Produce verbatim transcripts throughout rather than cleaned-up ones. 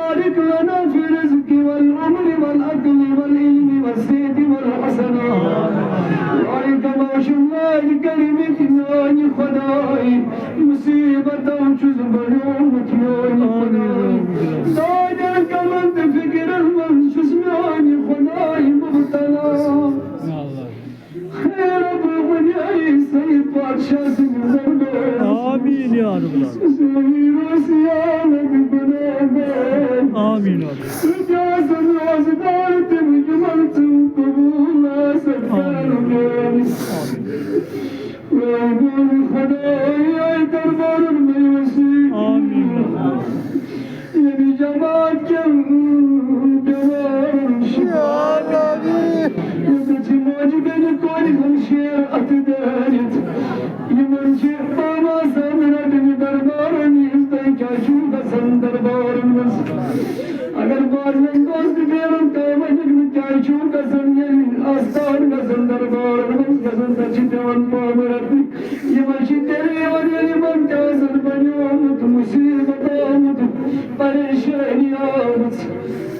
بارك لنا في الرزق والعمر والعقل والعلم والصحة والحسنات. وعليك موش الله الكريم، میانہِ خداے، مصیبتو چھُس بنیومُت میانہِ خداے، دادٮ۪ن غمن تہٕ فِکرن منٛز چھُس میانہِ خداے مبتلا۔ خیر بہٕ وَنہِ اَے سید بادشاہ سٕنٛدِ دربارس منٛز۔ آمین یا رب العالمین۔ سٲری روزیانہٕ بہٕ گُناہگار۔ آمین یا رب۔ ژٕ تہِ آسن روزدار تِم یِمن ژٕ قبوٗل آسکھ کرن وٲلۍ۔ آمین۔ میٛانہِ خدایہِ، اے دربارن منٛز وسیع۔ آمین۔ ییٚمہِ جماعت کٮ۪ن بٮ۪مارن شفا۔ یا اللہ۔ ییٚتہِ چھِ ماجہِ بیٚنہِ کورِ ہُنٛد شیر اَتھٕ دٲرِتھ۔ یِمن چھِ پانہٕ آسان رٹنہِ دربارن ہٕنٛز، تۄہہِ کیٛاہ چھُو گژھان دربارن منٛز؟ اگر بازرن دۄہ تہِ پھیرن، تۄہہِ ؤنِکھ نہٕ کیٛازِ چھُو گژھان، ییٚلہِ آستان گژھان دربارن منٛز گژھان، تَتہِ چھِ پٮ۪وان پامہٕ رَٹٕنۍ۔ یِمن چھِ تیٚلہِ یِوان، ییٚلہِ یِمن تہِ آسان بنیومُت مُصیٖبت آمُت، پریشٲنی آمٕژ۔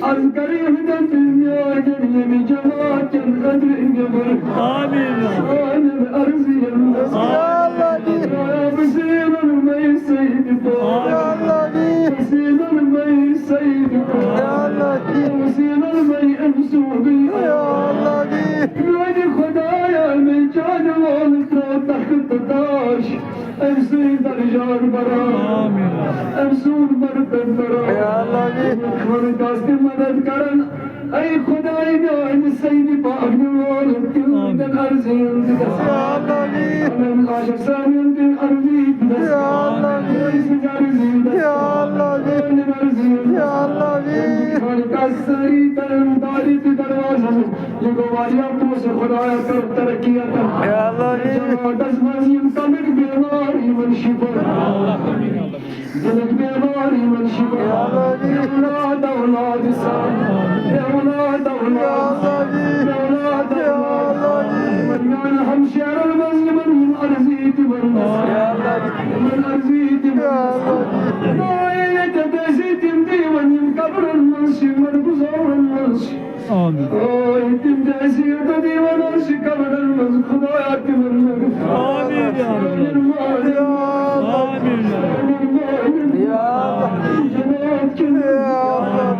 عرض کرے ہُتٮ۪ن تہٕ میٛانٮ۪ن ییٚمہِ جماعتٮ۪ن أنٛدرٕ نٮ۪بر۔ آمین۔ سانٮ۪ن عرض یَن۔ آمین۔ خدایا، بہٕ زینن مَے سید پاک۔ آمین۔ بہٕ زینن مَے سید پاک۔ یا اللہ۔ بہٕ زینن مَے أمۍ سُنٛدُے۔ یا اللہ۔ میٛانہِ خدایا، مےٚ چانہِ وول ترٛٲو تخت تہٕ تاج أمۍ سٕنٛدۍ درجات بڑاو۔ آمین۔ أمۍ سُنٛد مرتبہٕ بڑاو۔ یا اللہ۔ خانقاہس تہِ مدد کرن۔ اے خداے میٛانہِ سید پاک، مےٚ وول تِہنٛدٮ۪ن عرضی ہُنٛد دستخط۔ یا اللہ۔ عاشق صٲبن تہِ عرضی دستخط۔ یا اللہ۔ عرضی دستخط۔ یا اللہ۔ عرضی دستخط۔ یا اللہ۔ خانقاہ سٲری ترن دارِ تہٕ دروازن۔ یہِ گوٚو واریاہ پونٛسہٕ، خدایا، کر ترقی عطا۔ یا اللہ۔ جماعتس منٛز یِم کمٕکۍ بیمار، یِمن شفا۔ دِلٕکۍ بیمار یِمن شفا۔ یا اللہ۔ اولاد اولاد سان۔ اولاد اولاد۔ یا اللہ۔ اولاد اولاد۔ یِمن میانٮ۪ن ہمشیرن منٛز یِمن یِم عرضی تِمن۔ یا اللہ۔ یِمن عرضی تِمن۔ یا اللہ۔ نا، ییٚتٮ۪تھ ٲسۍ تِم تہِ یِوان یِم قبرن منٛز چھِ، یِمن گُزارن منٛز چھِ۔ آمین۔ اوے، تِم تہِ اَسہِ یوٗتاہ تہِ وَنان چھِ قبرن منٛز، خدایا، تِمن منٛز۔ آمین یا رب۔ آمین۔ آمین۔ آمین۔ یا اللہ۔ جنات کٮ۪ن۔ یا اللہ۔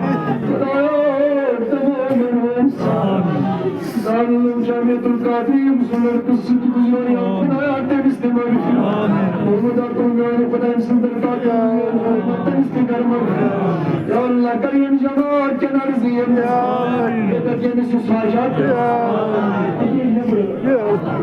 خدایا، تمامن منٛز۔ آمین۔ دارالعلوم جامعۃ القادری، یِم زٕ لڑکہٕ زٕ تہِ گُزرے، یا خدایا، تٔمِس تہِ مغفرت۔ آمین۔ محمد عبدالرحمان، خدایا، أمۍ سٕنٛز درکار، تٔمِس تہِ کر مغفرت۔ یا اللہ، کر یِم جماعت کٮ۪ن عرضی یِم۔ آمین۔ ییٚتٮ۪تھ ییٚمِس یُس حاجات۔ آمین۔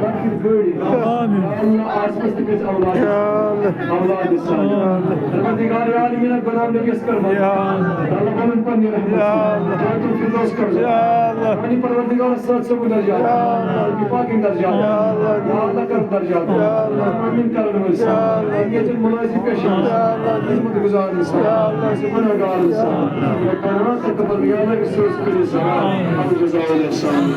لۄکٕٹۍ بٔڑۍ۔ آمین۔ یا اللہ، آز گژھِ تٔمِس اولاد۔ یا اللہ۔ اولاد صالح۔ یا اللہ۔ پروردگار عالمین، غلام نبیس کر مغفرت۔ یا اللہ۔ یا اللہ، پنُن پننہِ رحمت۔ یا اللہ۔ جنت الفردوس کر۔ یا اللہ۔ پننہِ پروردگار ساتھ سمجھ درجات۔ یا اللہ۔ پاکن درجات۔ یا اللہ۔ یا اللہ، کر درجات۔ یا اللہ۔ آمین کرن وٲلۍ۔ یا اللہ۔ ییٚتٮ۪ن مُلٲزِم پیش۔ یا اللہ۔ خدمت گزار۔ یا اللہ۔ گناہگار۔ یا اللہ۔ ربنا تقبل، یا اللہ، سوز کٔرِو سلام۔ الجزاء الاحسان۔